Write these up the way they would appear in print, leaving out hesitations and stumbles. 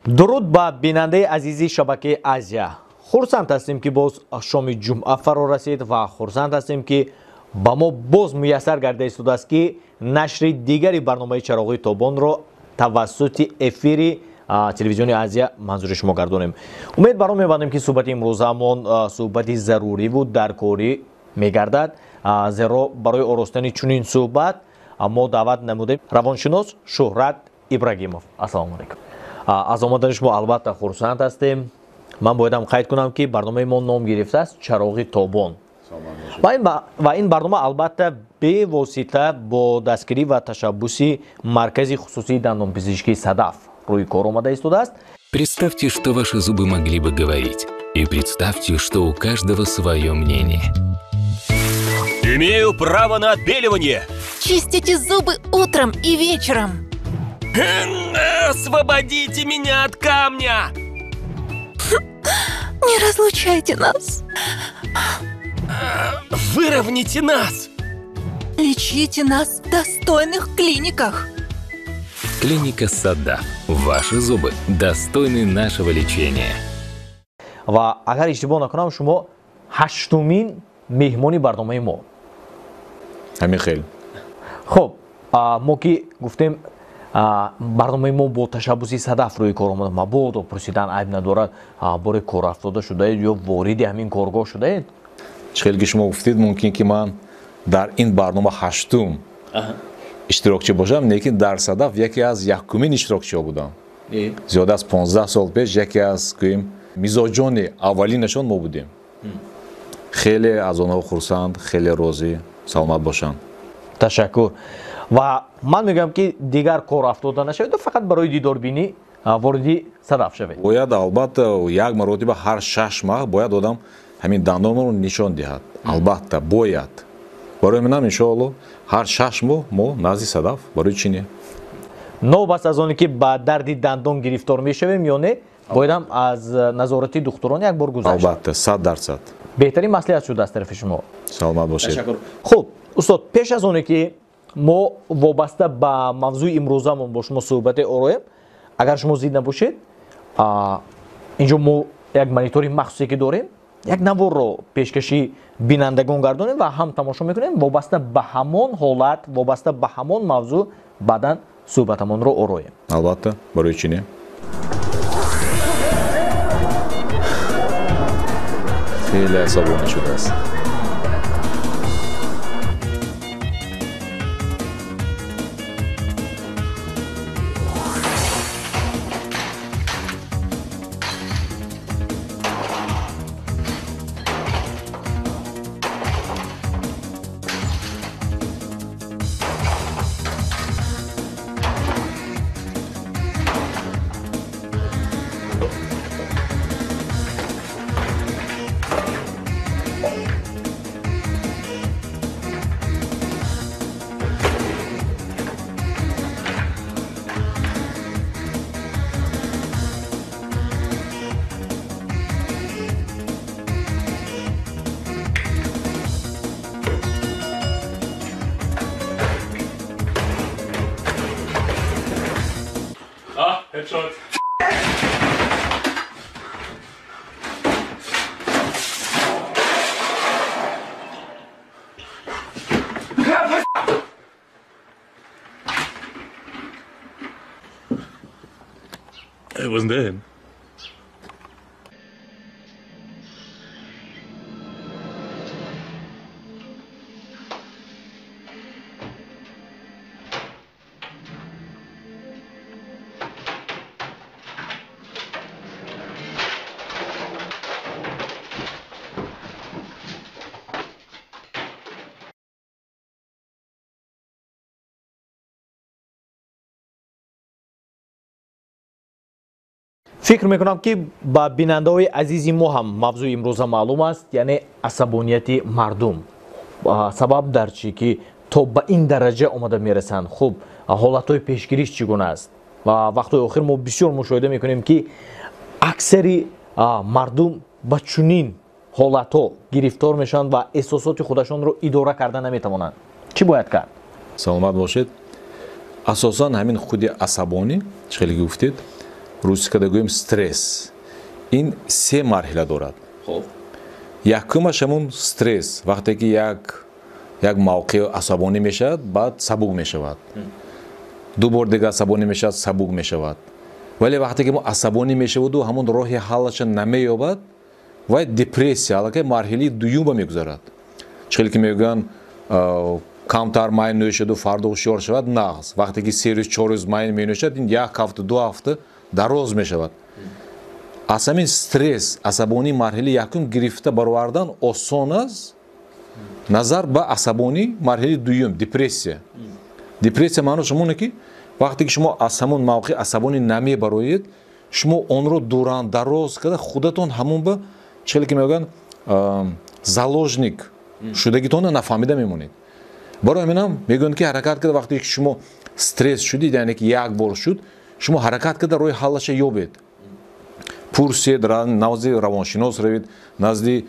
Дуруд ба бинандаи азизи шабакаи Азия. Хурсанд ҳастем, ки боз шоми ҷумъа фаро расид ва хурсанд ҳастем, ки ба мо боз муяссар гарда истодааст, ки нашри дигари барномаи Чароғи тобонро тавассути эфири телевизиони Азия манзури шумо гардонем. Умед баро мебандем, ки суҳбати имрӯзаамон суҳбати заруриву даркорӣ мегардад, зеро барои оростани чунин суҳбат мо даъват намудем равоншинос Шӯҳрат Ибрагимов. Ассалому алайкум. Аз омадани шумо албатта хурсанд ҳастем. Ман боядам қайд кунам, ки барномаи мо ном гирифтааст Чароғи тобон ва ин барнома албатта бевосита бо дастгирӣ ва ташаббуси маркази хусусии дандонпизишкии Садаф рӯи кор омада истодааст. Представьте, что ваши зубы могли бы говорить. И представьте, что у каждого свое мнение. Имею право на отбеливание. Чистите зубы утром и вечером. Освободите меня от камня! Не разлучайте нас. Выровняйте нас! Лечите нас в достойных клиниках. Клиника Садаф. Ваши зубы достойны нашего лечения. Ва агар иштибоҳ накунам, шумо ҳаштумин меҳмони барномаи мо. Ҳамин хел. Хуб, мо ки гуфтем, барномаи мо бо ташаббуси Садаф рӯи кор омада, мабодо пурсидан айб надорад, боре корафтода шудаед ё вориди ҳамин коргоҳ шудаед? Чӣ хел ки шумо гуфтед, мумкин ки ман дар ин барнома ҳаштум иштирокчӣ бошам, лекин дар Садаф яке аз якумин иштирокчиҳо будам. Зиёда аз 15 сол пеш яке аз, гӯем, мизоҷони аввалинашон мо будем. Хеле аз онҳо хурсанд, хеле розӣ, саломат бошанд. Ташаккур. Ва ман мегӯям, ки дигар кор афтода нашаведу фақат барои дидорбинӣ вориди Садаф шавед. Бояд албатта як маротиба ҳар 6 моҳ бояд одам ҳамин дандонро нишон диҳад, албатта бояд. Барои минам, иншоалло, ҳар 6 моҳ мо назди Садаф, барои чӣ не? Новобаста аз оне ки ба дарди дандон гирифтор мешавем ё не, боядам аз назорати духтурон як бор гузашт. Албатта, 100%. Беҳтарин маслиҳат шуд аз тарафи шумо. Саломат бошед. Хуб, устод, пеш аз оне ки мо вобаста ба мавзӯи имрӯзамон бо шумо суҳбате ороем, агар шумо зид набошед, инҷо мо як монитори махсусе ки дорем, як наворро пешкаши бинандагон гардонем ва ҳам тамошо мекунем, вобаста ба ҳамон ҳолат, вобаста ба ҳамон мавзӯъ баъдан суҳбатамонро ороем. Албатта, барои чӣ не? Хеле асабонӣ шудааст. Ah, Headshot. Ey, wo ist denn der hin? Фикр мекунам, ки ба бинандаҳои азизи мо ҳам мавзӯи имрӯза маълум аст, яъне асабонияти мардум. Сабаб дар чӣ, ки то ба ин дараҷа омада мерасанд? Хуб, ҳолатҳои пешгириш чӣ гуна аст? Ва вақтҳои охир мо бисёр мушоҳида мекунем, ки аксари мардум ба чунин ҳолатҳо гирифтор мешаванд ва эҳсосоти худашонро идора карда наметавонанд. Чӣ бояд кард? Саломат бошед. Асосан ҳамин худи асабонӣ, чӣ хеле гуфтед, Русӣ када гӯем, стресс, ин се марҳила дорад. Якумаш ҳамун стресс, вақте ки як мавқеъ асабонӣ мешавад, баъд сабук мешавад, ду бор дига асабонӣ мешавад, сабук мешавад. Вале вақте ки мо асабонӣ мешаваду ҳамун роҳи ҳаллаша намеёбад, вай депрессия, аллакай марҳилаи дуюмба мегузарад. Чӣ хеле ки мегӯянд, камтар май нӯшаду фардо ҳушёр шавад, нағз. Вақте ки 3 рӯз, 4 рӯз май менӯшад, ин як ҳафта, 2 ҳафта дароз мешавад. Аз ҳамин стресс, асабонии марҳилаи якум гирифта баровардан осон аст назар ба асабонии марҳилаи дуюм, депрессия. Депрессия маънош ҳамоне, ки вақте ки шумо аз ҳамон мавқеи асабонӣ намебароед, шумо онро дуран дароз карда, худатон ҳамон ба, чӣ хеле ки мегӯянд, заложник шудагитонро нафаҳмида мемонед. Барои ҳаминам мегӯянд, ки ҳаракат карда, вақте ки шумо стресс шудид, яъне ки як бор шуд, шумо ҳаракат карда роҳи ҳаллаша ёбед, пурсед, назди равоншинос равед, назди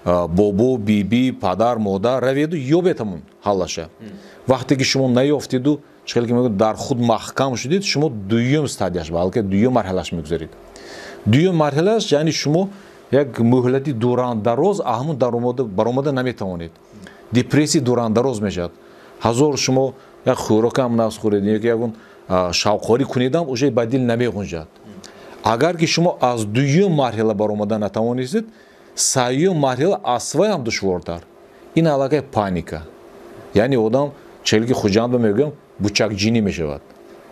бобо, бибӣ, падар, модар раведу ёбед ҳамон ҳаллаша. Вақте ки шумо наёфтеду, чӣ хеле ки мегӯянд, дар худ маҳкам шудед, шумо дуюм стадияш, балки дуюм марҳилаш мегузаред. Дуюм марҳилаш, яъне шумо як муҳлати дурандароз ҳамун баромада наметавонед, депрессия дурандароз мешавад. Ҳазор шумо як хӯрокам нағз хӯред ё ягон шавқорӣ кунедам, уже ба дил намеғунҷад. Агар ки шумо аз дуюм марҳила баромада натавонистед, сеюм марҳила аз вай ҳам душвортар, ин аллакай паника, яъне одам, чӣ хеле ки Хуҷандба мегӯям, бучакҷинӣ мешавад,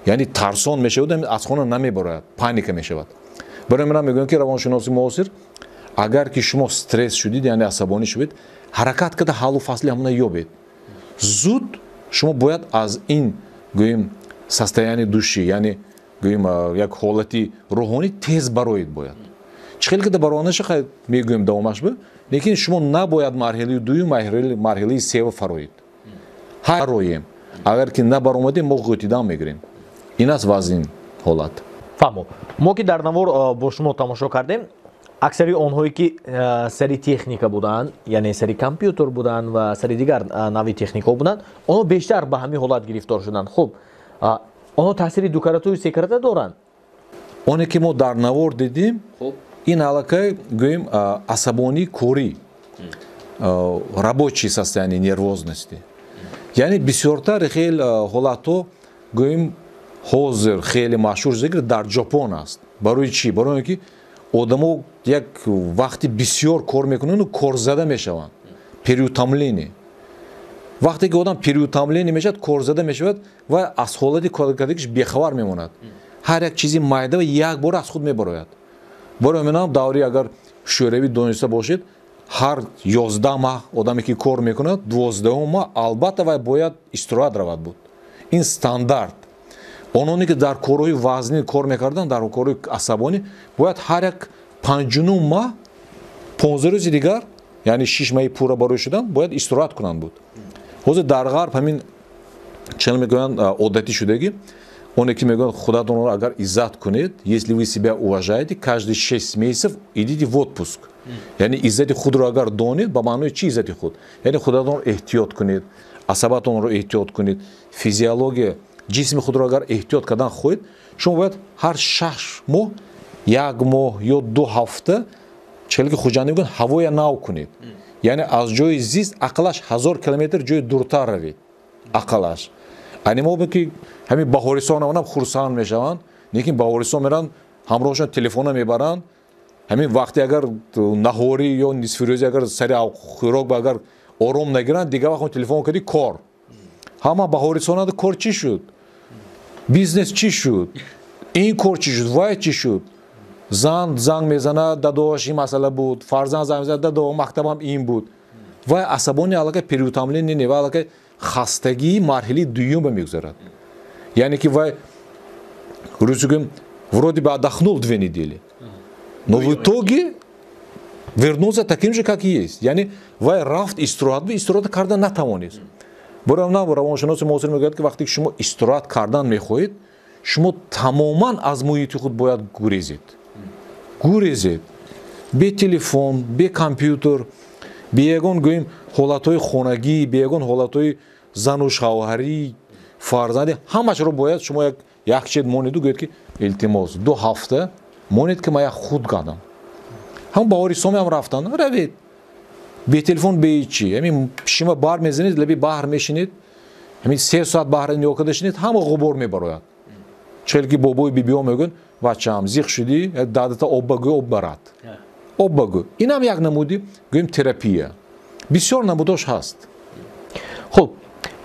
яъне тарсон мешавад, аз хона намебарояд, паника мешавад. Барои ман мегӯям, ки равоншиноси муосир, агар ки шумо стресс шудид, яъне асабонӣ шудед, ҳаракат карда ҳаллу фасли ҳамона ёбед. Зуд шумо бояд аз ин, гӯем, состояние души, яъне, гӯем, як ҳолати рӯҳонӣ тез бароед бояд. Чӣ хеле када баронаша мегӯем давомаш ба, лекин шумо набояд марҳилаи дуюм, марҳилаи сева фароед. Ҳароем, агар ки набаромадем, мо ғӯтидан мегирем. Ин аст вазъи ин ҳолат. Фаҳмо. Мо ки дар навор бо шумо тамошо кардем, аксари онҳое ки сари техника буданд, яъне сари компютер буданд ва сари дигар нави техникаҳо буданд, онҳо бештар ба ҳамин ҳолат гирифтор шуданд. Хуб, онҳо таъсири дукаратаю секарата доранд? Оне ки мо дар навор дидем, ин аллакай, гӯем, асабонии корӣ, рабочий состояние нервозности, яъне бисёртар хел ҳолатҳо, гӯем, ҳозир хеле машҳур шуда дар Ҷопон аст. Барои чӣ? Барои он ки одамо як вақти бисёр кор мекунанду корзада мешаванд, переутомление. Вақте ки одам переутомление мешавад, корзада мешавад ва аз ҳолати коркардагиш бехабар мемонад, ҳар як чизи майда як бор аз худ мебарояд. Барои ҳаминам даври агар Шӯравӣ дониста бошед, ҳар 11 маҳ одаме ки кор мекунад, 12-ум маҳ албатта вай бояд истироҳат равад буд. Ин стандарт. Ононе ки дар корҳои вазнин кор мекарданд, дар корҳои асабонӣ, бояд ҳар як панҷунум маҳ 15 рӯзи дигар, яъне 6 маҳи пурра барои шудан, бояд истироҳат кунанд буд. Ҳозир дар Ғарб ҳамин чел мегӯянд, одатӣ шудагӣ, оне ки мегӯянд, худатонро агар иззат кунед, если вы себя уважаете, каждые 6 месяцев идите в отпуск. Яъне иззати худро агар донед, ба маънои чи иззати худ, яъне худатонро эҳтиёт кунед, асабатонро эҳтиёт кунед, физиология, ҷисми худро агар эҳтиёт кардан хоҳед, шумо бояд ҳар 6 моҳ як моҳ ё 2 ҳафта, челе ки Хуҷандӣ мегӯянд, ҳавоя нав кунед, яъне аз ҷои зист ақаллаш 1000 километр ҷои дуртар равед ақаллаш. Ани мо ки ҳамин Баҳористон раванам, хурсанд мешаванд, лекин Баҳористон меранд, ҳамроҳашон телефона мебаранд. Ҳамин вақте агар наҳорӣ ё нисфирӯзӣ, агар сари хӯрок ба агар ором нагиранд, дигар вақт телефон кардӣ, кор ҳама Баҳористонада, кор чӣ шуд, бизнес чӣ шуд, ин кор чӣ шуд, вай чӣ шуд. Зан занг мезанад: «Дадош, ин масъала буд». Фарзанд занг мезанад: «Дадо, мактабам ин буд». Вай асабони аллакай переутомление не, вай аллакай хастагии марҳилаи дуюмба мегузарад. Яъне ки вай, русӣ гӯем, вроде бы отдохнул 2 недели, но в итоге вернулся таким же, как есть. Яъне вай рафт истироҳат, истироҳат карда натавонист. Барои нам равоншиноси муосир мегӯяд, ки вақте ки шумо истироҳат кардан мехоҳед, шумо тамоман аз муҳити худ бояд гурезед, гурезед, бе телефон, бе компютер, бе ягон, гӯем, ҳолатҳои хонагӣ, бе ягон ҳолатҳои зану шавҳарӣ, фарзанди, ҳамашро бояд шумо як Як чед монеду, гӯяд ки илтимос, 2 ҳафта монед, ки ман як худ кардам. Ҳам баҳори сомиам рафтан, равед бе телефон, бе ҳичи. Ҳамин шима бар мезанед, лаби баҳр мешинед, ҳамин 3 соат баҳра нигоҳ карда шинед, ҳама ғубор мебарояд. Чел ки бобои бибиҳо мегӯянд: «Бачаам, зиқ шудӣ, дадата об багӯ, об барад, об багӯ». Инам як намуди, гӯем, терапия. Бисёр намудош ҳаст. Хуб,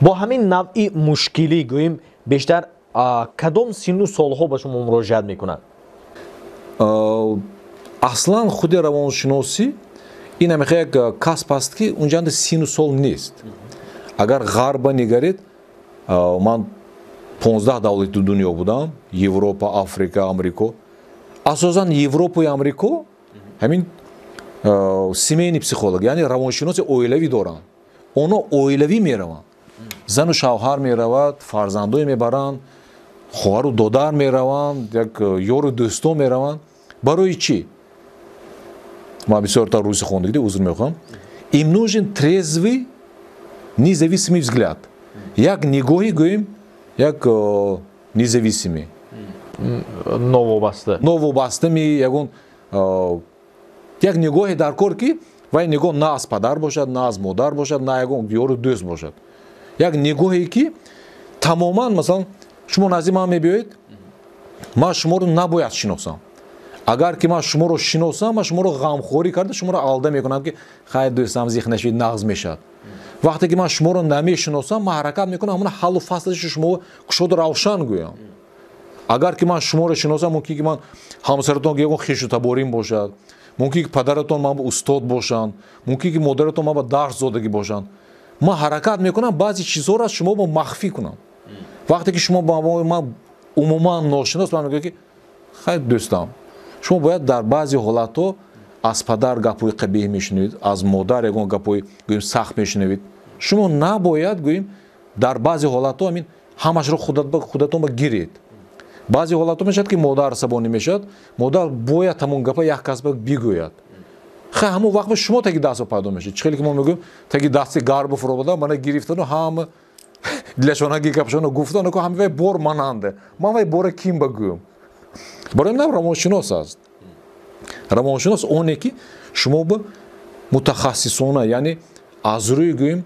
бо ҳамин навъи мушкилӣ, гӯем, бештар кадом синну солҳо ба шумо муроҷиат мекунанд? Аслан худи равоншиносӣ ин ҳамихе як касб аст, ки унҷанда синну сол нест. Агар ғарба нигаред, ман 15 давлати дунё будам: Европа, Африка, Амрико. Асосан Европаю Амрико ҳамин семейный психолог, яъне равоншиноси оилавӣ доранд. Онҳо оилавӣ мераванд, зану шавҳар меравад, фарзандое мебаранд, хоҳару додар мераванд, як ёру дӯстон мераванд. Барои чӣ? Ман бисёртар русӣ хондагӣ, узр мехоҳам. Им нужен трезвый независимый взгляд, як нигоҳи, гӯем, як независимый. Новобаста. Новобастами ягон як нигоҳе дар кор, ки вай нигоҳ на аз падар бошад, на аз модар бошад, на ягон ёру дӯст бошад. Як нигоҳе, ки тамоман, масалан, шумо назди ман мебиёед, ман шуморо набояд шиносам. Агар ки ман шуморо шиносам, ман шуморо ғамхорӣ карда, шуморо алда мекунам, ки хайр, дӯстам, зиқ нашавед, нағз мешавад. Вақте ки ман шуморо намешиносам, ман ҳаракат мекунам ҳамона ҳаллу фаслаши шумо кушоду равшан гӯям. Агар ки ман шуморо шиносам, мумкин ки ман ҳамсаратон ягон хешу таборим бошад, мумкин ки падаратон ман устод бошанд, мумкин ки модаратон ман ба дарс додагӣ бошанд. Ман ҳаракат мекунам баъзе чизҳоро аз шумо махфӣ кунам. Вақте ки шумо ба ман умуман ношинос, ман мегӯям, ки хайр, дӯстам, шумо бояд дар баъзе ҳолатҳо аз падар гапҳои қабеҳ мешунавед, аз модар ягон гапҳои, гӯем, сахт мешунавед. Шумо набояд, гӯем, дар баъзе ҳолатҳо ҳамин ҳамашро худатон ба гиред. Баъзе ҳолатҳо мешавад, ки модар асабонӣ мешавад, модар бояд ҳамон гапа як кас ба бигӯяд. Хай, ҳамон вақт шумо таги дастро пайдо мешавед. Чӣ хеле ки мо мегӯем, таги дасти гарбу фуромада, мана гирифтану ҳама дилашонаги гапшоно гуфтану ҳама вай бор мананде, ман вай бора ким ба гӯям? Барои ман равоншинос аст. Равоншинос оне ки шумо ба мутахассисона, яъне аз рӯи, гӯем,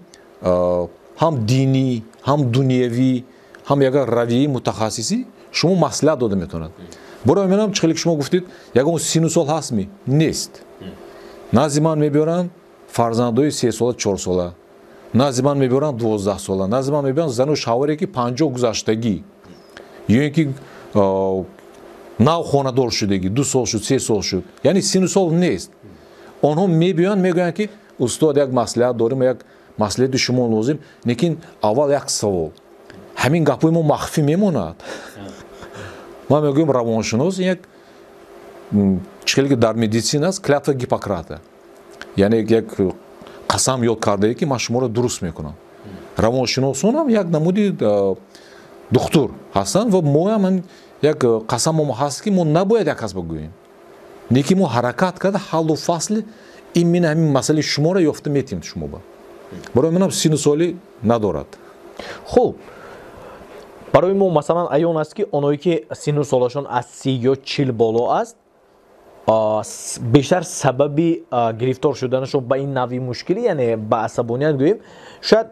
ҳам динӣ, ҳам дунявӣ, ҳам ягон равияи мутахассисӣ шумо маслиҳат дода метавонад. Барои менам, чӣ хеле ки шумо гуфтед, ягон сину сол ҳастми? Нест. Назди ман мебиёранд фарзандои 3-сола, 4-сола, назди ман мебиёранд 12-сола, назди ман мебиёранд зану шавҳаре, ки 50 гузаштагӣ ё ин ки нав хонадор шудагӣ, 2 сол шуд, 3 сол шуд. Яъне сину сол нест. Онҳо мебиёянд, мегӯянд, ки устод, як маслиҳат дорем, як маслиҳати шумо лозим. Лекин аввал як савол: ҳамин гапҳои мо махфӣ мемонад? Ман мегӯям, равоншинос як чӣ хеле ки дар медицина аст, клятва Гиппократа, яъне як қасам ёд кардае, ки ман шуморо дуруст мекунам. Равоншиносонам як намуди духтур ҳастанд ва моям як қасамомо ҳаст, ки мо набояд як кас бигӯем, лекин мо ҳаракат карда ҳаллу фасли именно ҳамин масъалаи шуморо ёфта метиҳем шумо ба. Барои манам сину солӣ надорад. Хуб, барои мо, масалан, аён аст, ки оное ки сину солашон аз 30 ё 40 боло аст, бештар сабаби гирифтор шуданашон ба ин навъи мушкилӣ, яъне ба асабоният, гӯем, шояд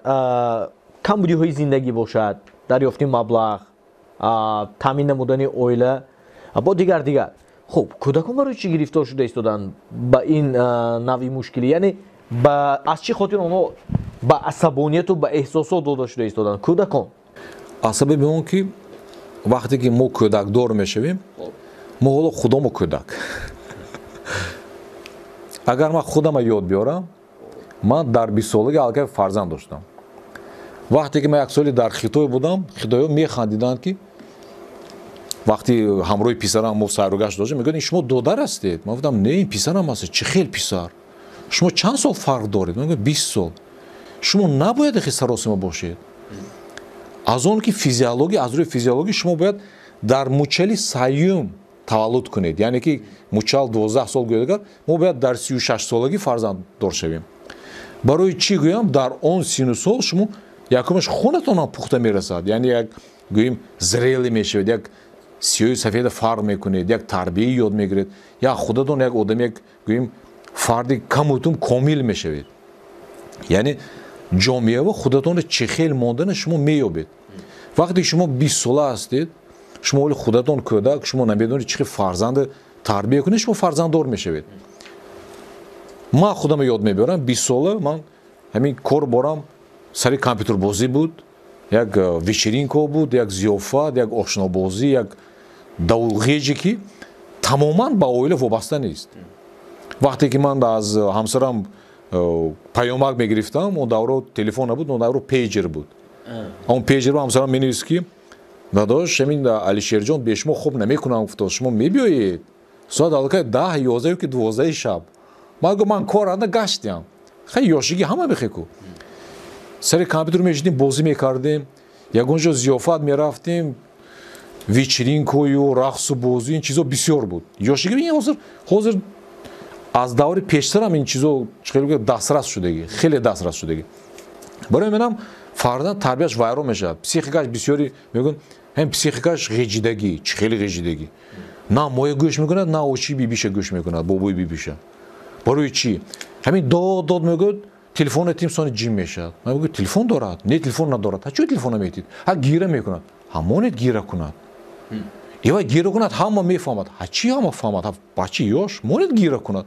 камбудиҳои зиндагӣ бошад, дарёфти маблағ, таъмин намудани оила бо дигар дигар. Хуб, кӯдакон барои чӣ гирифтор шуда истоданд ба ин навъи мушкилӣ? Яъне аз чӣ хотир онҳо ба асабонияту ба эҳсосот дода шуда истоданд, кӯдакон? Аз сабаби он ки вақте ки мо кӯдакдор мешавем, мо ҳоло худомо кӯдак. Агар ман худама ёд биёрам, ман дар 20-солагӣ аллакай фарзанд доштам. Вақте ки ман як соли дар Хитой будам, хитоиҳо механдиданд, ки вақти ҳамроҳи писарам мо сайругашт доштем, мегӯяд: «Шумо додар ҳастед?» Ман гуфтам: «Не, ин писарам аст». «Чӣ хел писар? Шумо чанд сол фарқ доред?» Ман гуфтам: «20 сол». «Шумо набояд хел саросима бошед». Аз он ки физиология, аз рӯи физиология шумо бояд дар мучали саюм таваллуд кунед, яъне ки мучал 12 сол гӯяд, мо бояд дар 36-солагӣ фарзанддор шавем. Барои чӣ гӯям? Дар он сину сол шумо якумаш хунатонам пухта мерасад, яъне як гӯем зрелый мешавед, як сиёҳу сафеда фарқ мекунед, як тарбия ёд мегиред, як худатон як одам, як гӯем фарди камутум комил мешавед. Яъне ҷомеава худатонро чӣ хел мондана шумо меёбед. Вақте шумо 20 сола ҳастед, шумо оли худатон кӯдак, шумо намедонед чӣ хел фарзанда тарбия кунед, шумо фарзанддор мешавед. Ман худамро ёд мебарам, 20 сола ман ҳамин кор борам сари компютербозӣ буд, як вечеринка буд, як зиёфат, як ошнобозӣ, як давлғеҷе ки тамоман ба оила вобаста нест. Вақте ки ман аз ҳамсарам паёмак мегирифтам, он давро телефон набуд, он давро пейҷер буд. Он пейҷер ҳамсарам менавист ки дадош, ҳамин Алишерҷон бе шумо хоб намекунам, гуфто шумо мебиёед соат аллакай 10, 11 ки 12 шаб. Ман гуфтам ман кор анда гаштям. Хай ёшигӣ ҳама мехеку. Сари компютер мешидем, бозӣ мекардем, ягон ҷо зиёфат мерафтем, вечеринкою, рақсу бозӣ, ин чизо бисёр буд. Ёшигӣ ин ҳозир аз даври пештарам ин чизо хеле дастрас шудагӣ, хеле дастрас шудагӣ. Барои менам фарзанд тарбияш вайрон мешавад. Психикаш бисёри мегӯянд, ҳам психикаш ғеҷидагӣ, чӣ хеле ғеҷидагӣ. На моя гӯш мекунад, на очи бибиша гӯш мекунад, бобои бибиша. Барои чӣ? Ҳамин дод дод мегӯяд, телефони тим сони ҷим мешавад. Ман мегӯям телефон дорад? Не, телефон надорад. Ҳа чӣ телефон наметид? Ҳа гира мекунад. Ҳа монед гира кунад. Ива гира кунад, ҳама мефаҳмад. Ҳа чӣ ҳама фаҳмад? Ҳа бачи ёш монед гира кунад.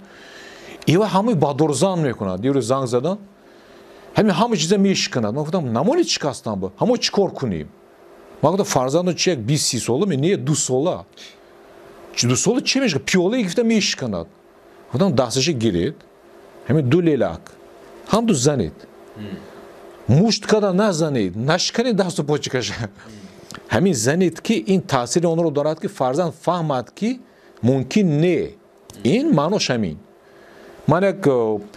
Ива ҳамаи бадорзан мекунад. Дирӯз занг задан, ҳамин ҳама чиза мешиканад. Ман гуфтам намонед шикастан ба. Ҳамо чӣ кор кунем? Ман гуфтам фарзандо чи як 20-30 сола, не 2 сола. 2 сола чӣ мешиканад? Пиёла гирифта мешиканад. Гуфтам дасташа гиред, ҳамин ду лелак ҳам ду занед. Мушт када назанед, нашиканед дасту почикаша. Ҳамин занед ки ин таъсири онро дорад ки фарзанд фаҳмад ки мумкин не. Ин маънош ҳамин. Ман як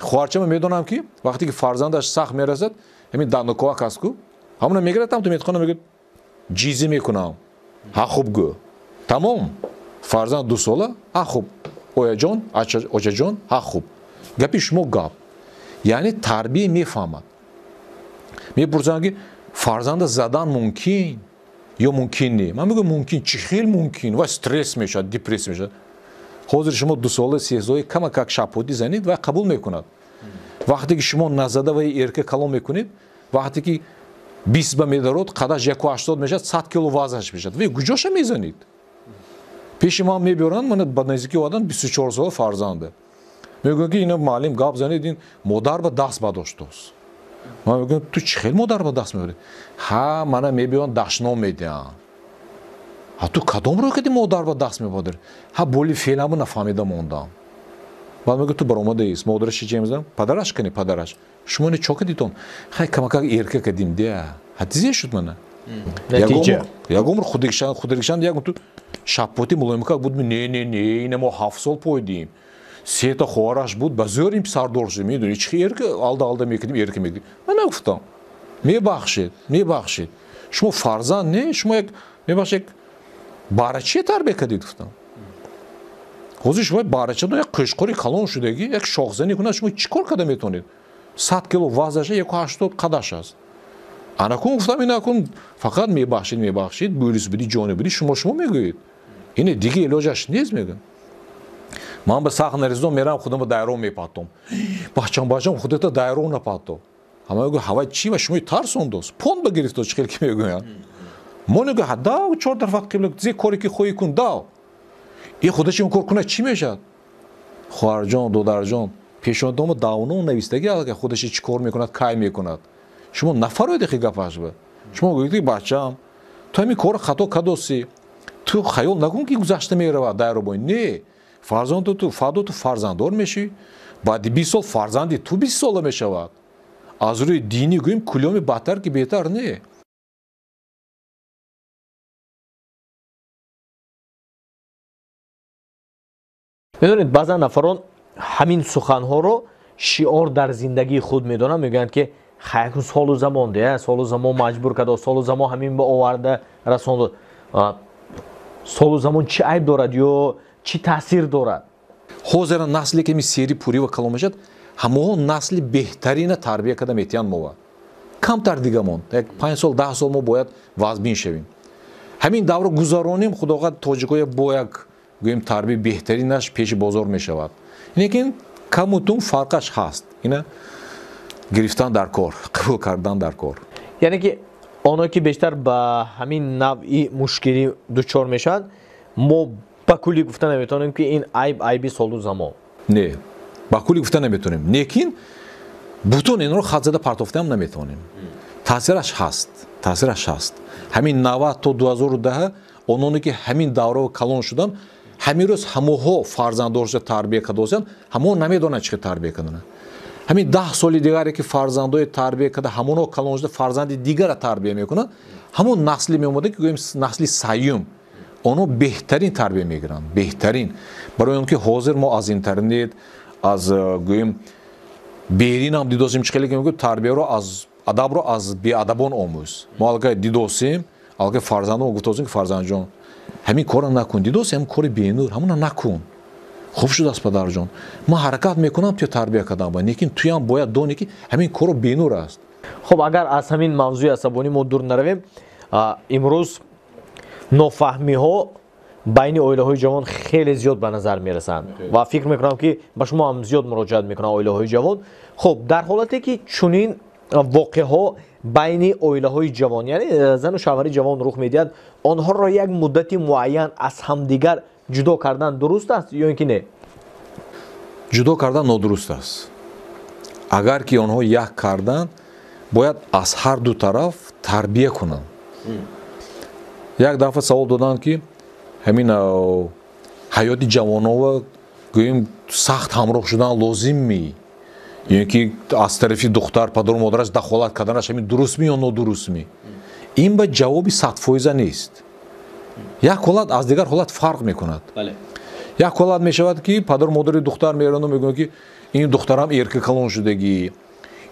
хоҳарчама медонам ки вақте ки фарзандаш сахт мерасад, ҳамин дандонковак аст ку, ҳамона мегирад, там ту метхона мегӯяд ҷизӣ мекунам. Ҳа хуб гӯ. Тамом. Фарзанд 2 сола, ҳа хуб. Ояҷон, очаҷон, ҳа хуб. Гапи шумо гап. Яъне тарбия мефаҳмад. Мепурсанд ки фарзанда задан мумкин ё мумкин не? Ман мегӯям мумкин, чӣ хел мумкин? Ва стресс мешавад, депрессия мешавад. Ҳозир шумо 2 сола, 3 сола камакак шапотӣ занед ва қабул мекунад. Вақте ки шумо назада ва эрка калон мекунед, вақте ки 20 ба медарод, қадаш 1,80 мешавад, 100 кило вазнаш мешавад. Ва куҷоша мезанед? Пеши ман мебиёранд, мана ба наздикӣ овардан 24 сола фарзанда. Мегӯянд ки ина муаллим гап занед, ин модар ба даст бадоштааст. Ман мегӯям ту чӣ хел модар ба даст мебарӣ? Ҳа, мана мебиёранд дашном медиҳанд. Ҳа ту кадом роҳ кади модар ба даст мебарӣ? Ҳа боли феъламо нафаҳмида мондам. Баъд мегӯяд ту баромадаист, модараш чӣ мезанам? Падараш кани, падараш. Шумо не чо кадитон? Хай камакак эрка кадим дия. Ҳа дизе шуд мана. Натиҷа. Ягон худрикшан ягон ту шапоти мулоимакак буд, не, не, не, ина мо 7 сол пойдим. Сета хоҳараш буд, ба зӯр ин писардор шуд. Медонӣ чӣ эрка алда-алда мекардим, эрка мекардим. Ман нагуфтам. Мебахшед, мебахшед. Шумо фарзанд не, шумо як мебахшед, як барача тарбия кардед, гуфтам. Ҳозир шумо барачадон як қӯшқори калон шудагӣ, як шохзанӣ кунад, шумо чӣ кор карда метавонед? 100 кило вазнаша, 1,80 қадаш аст. Анакун гуфтам, инакун фақат мебахшед, мебахшед, бӯлис бидӣ, ҷони бидӣ, шумо мегӯед. Ине дига илоҷаш нест, мегӯям. Ман ба сахт нарезон мерам, худам ба дайрон мепаттом. Бачам, бачам, худата дайрон напатто. Ҳама мегӯяд, ҳавай чӣ ва шумои тарсондост? Пон ба гирифто, чӣ хел ки мегӯянд. Мо мегӯяд, дав, чор тарафа қибла, зе коре ки хоҳӣ кун, дав. И худаш ин кор кунад, чӣ мешавад? Хоҳарҷон, додарҷон, пешонатонро давно навистагӣ аллакай худаш чӣ кор мекунад, кай мекунад. Шумо нафароед хи гапаш ба. Шумо гӯед ки бачам, ту ҳамин корро хато кадосӣ. Ту хаёл накун ки гузашта меравад дайробой. Не. Фарзанду ту, фардо ту фарзанддор мешӣ. Баъди 20 сол фарзанди ту 20 сола мешавад. Аз рӯи динӣ гӯем кулёми бадтар ки беҳтар не. Медонед, баъзан нафарон ҳамин суханҳоро шиор дар зиндагии худ медонанд, мегӯянд ки хайкун солу замон де, солу замон маҷбур карда, солу замон ҳамин ба оварда расонд. Солу замон чӣ айб дорад ё чӣ таъсир дорад? Ҳозира насле ки сери пурӣ ва калон мешавад, ҳамоҳо насли беҳтарина тарбия карда метиҳанд мова. Камтар дига монд. Як 5 сол, 10 сол мо бояд вазбин шавем. Ҳамин давра гузаронем, худоқад тоҷикоя бо як гӯем тарбияи беҳтаринаш пеши бозор мешавад. Лекин камутум фарқаш ҳаст. Ина гирифтан дар кор, қабул кардан дар кор. Яъне ки оно ки бештар ба ҳамин навъи мушкилӣ дучор мешаванд, мо ба куллӣ гуфта наметавонем, ки ин айб айби солу замон. Не, ба куллӣ гуфта наметавонем. Лекин бутун инро хат зада партофтаам наметавонем. Таъсираш ҳаст, таъсираш ҳаст. Ҳамин 90 то 2010 ононе ки ҳамин давраро калон шуданд, ҳамин рӯз ҳамоҳо фарзанддорша тарбия кардосиянд, ҳамоҳо намедонанд чӣ хел тарбия карданд. Ҳамин 10 соли дигаре ки фарзандои тарбия карда, ҳамонҳо калон шуда фарзанди дигара тарбия мекунанд, ҳамон насли меомада ки гӯем насли саюм, онҳо беҳтарин тарбия мегиранд, беҳтарин. Барои он ки ҳозир мо аз интернет, аз гӯем беринам дидосем, чӣ хеле ки мегӯяд тарбияро аз адабро аз беадабон омӯз. Мо аллакай дидосем, аллакай фарзандон гуфтосем ки фарзандҷон, ҳамин корро накун, дидосем кори бенур, ҳамона накун. Хуб шудааст падарҷон. Ман ҳаракат мекунам туя тарбия кардан, лекин туям бояд донӣ ки ҳамин корро бенур аст. Хуб, агар аз ҳамин мавзӯи асабонӣ мо дур наравем, имрӯз нофаҳмиҳо байни оилаҳои ҷавон хеле зиёд ба назар мерасанд ва фикр мекунам ки ба шумо ҳам зиёд муроҷиат мекунанд оилаҳои ҷавон. Хуб, дар ҳолате ки чунин воқеаҳо байни оилаҳои ҷавон, яъне зану шавҳари ҷавон рух медиҳад, онҳоро як муддати муайян аз ҳамдигар ҷудо кардан дуруст аст ё ин ки не? Ҷудо кардан нодуруст аст. Агар ки онҳо як кардан, бояд аз ҳар ду тараф тарбия кунанд. Як дафъа савол доданд ки ҳамин ҳаёти ҷавонова гӯем сахт ҳамроҳ шудан лозимми? Ё ин ки аз тарафи духтар падару модараш дахолат карданаш ҳамин дурустми ё нодурустми? Ин ба ҷавоби 100% нест. Як ҳолат аз дигар ҳолат фарқ мекунад. Як ҳолат мешавад ки падару модари духтар мераванд мегӯянд ки ин духтарам эрка калон шудагӣ,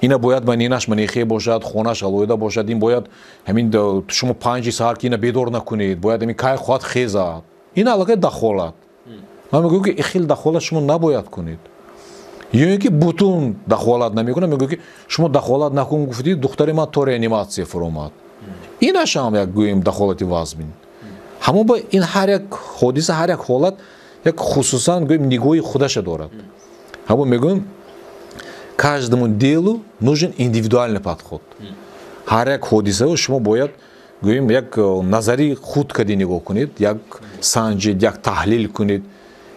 ина бояд манинаш манихе бошад, хонаш алоҳида бошад, ин бояд ҳамин шумо 5 саҳар ки ина бедор накунед, бояд ҳамин кай хоҳад хезад. Ин аллакай дахолат. Ман мегӯям ки хел дахолат шумо набояд кунед. Ё ин ки бутун дахолат намекунад, мегӯям ки шумо дахолат накун гуфтед, духтари ман то реаниматсия фуромад. Инаш ҳам як гӯем дахолати вазмин. Ҳамон ба ин ҳар як ҳодиса, ҳар як ҳолат як хусусан гӯем нигоҳи худаша дорад. Ҳамон мегӯем каждому делу нужен индивидуальный подход. Ҳар як ҳодисаро шумо бояд гӯем як назари худ кади нигоҳ кунед, як санҷед, як таҳлил кунед,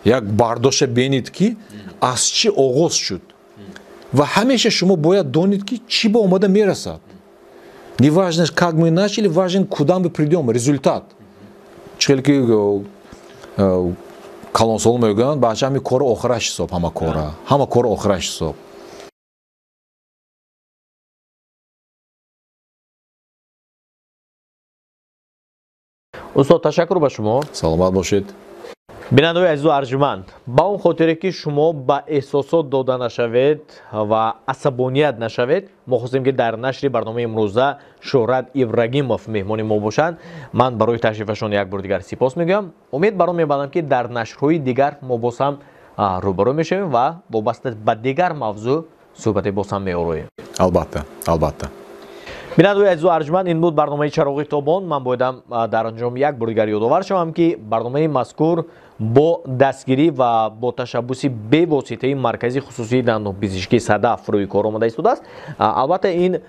як бардошта бинед ки аз чӣ оғоз шуд. Ва ҳамеша шумо бояд донед ки чӣ ба омада мерасад. Не важно, как мы начали, важен, куда мы придем, результат. Чӣ ки калонсол мегӯянд, бача ҳамин кора охираш ҳисоб, ҳама кора, ҳама кора охираш ҳисоб. Устод, ташаккур ба шумо. Саломат бошед. Бинандаҳои азизу арҷманд, ба он хотире ки шумо ба эҳсосот дода нашавед ва асабоният нашавед, мо хостем ки дар нашри барномаи имрӯза Шӯҳрат Ибрагимов меҳмони мо бошанд. Ман барои ташрифашон як бор дигар сипос мегӯям. Умед баро мебандам ки дар нашрҳои дигар мо боз ҳам рӯбарӯ мешавем ва вобаста ба дигар мавзӯъ суҳбате боз ҳам меороем. Албатта, албатта. Бинандаҳои азизу арҷманд, ин буд барномаи Чароғи Тобон. Ман боядам дар анҷом як бор дигар ёдовар шавам ки барномаи мазкур бо дастгирӣ ва бо ташаббуси бевоситаи маркази хусусии дандонпизишкии Садаф рӯи кор омада истодааст. Албатта ин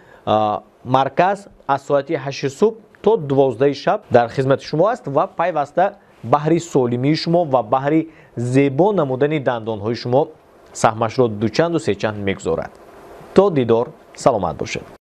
марказ аз соати 8 субҳ то 12 шаб дар хизмати шумо аст ва пайваста баҳри солимии шумо ва баҳри зебо намудани дандонҳои шумо саҳмашро дучанду сечанд мегузорад. То дидор, саломат бошед.